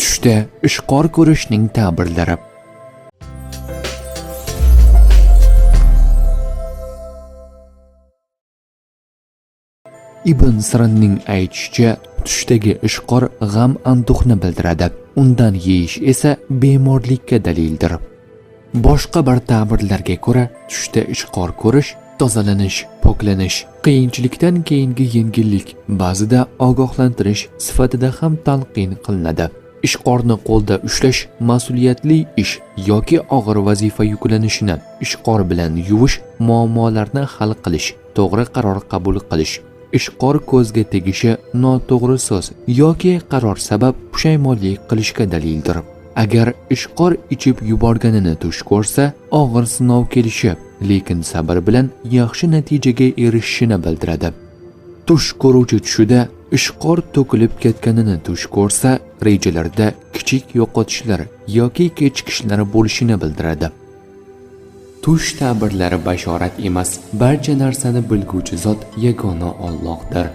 Tushda ishqor ko'rishning ta'birlari. Ibn Sirinning aytishicha, tushdagi ishqor g'am anduhni bildiradi. Undan yeyish esa bemorlikka dalildir. Boshqa bir ta'birlarga ko'ra, tushda ishqor ko'rish tozalanish, poklanish, qiyinchilikdan keyingi yengillik, ba'zida ogohlantirish sifatida ham talqin qilinadi. Ishqorni qo'lda ushlash mas'uliyatli ish yoki og'ir vazifa yuklanishini, ishqor bilan yuvish muammolarni hal qilish, to'g'ri qaror qabul qilish, ishqor ko'zga tegishi noto'g'ri so'z yoki qaror sabab pushaymonlik qilishga dalildir. Agar ishqor ichib yuborganini tush ko'rsa, og'ir sinov kelishi, lekin sabr bilan yaxshi natijaga erishishini bildiradi. Tush ko'ruvchi tushida ishqor to'kilib ketganini tush ko'rsa, rejalarda kichik yo'qotishlar yoki kechikishlar bo'lishini bildiradi. Tush ta'birlari bashorat emas, barcha narsani bilguvchi zot yagona Allohdir.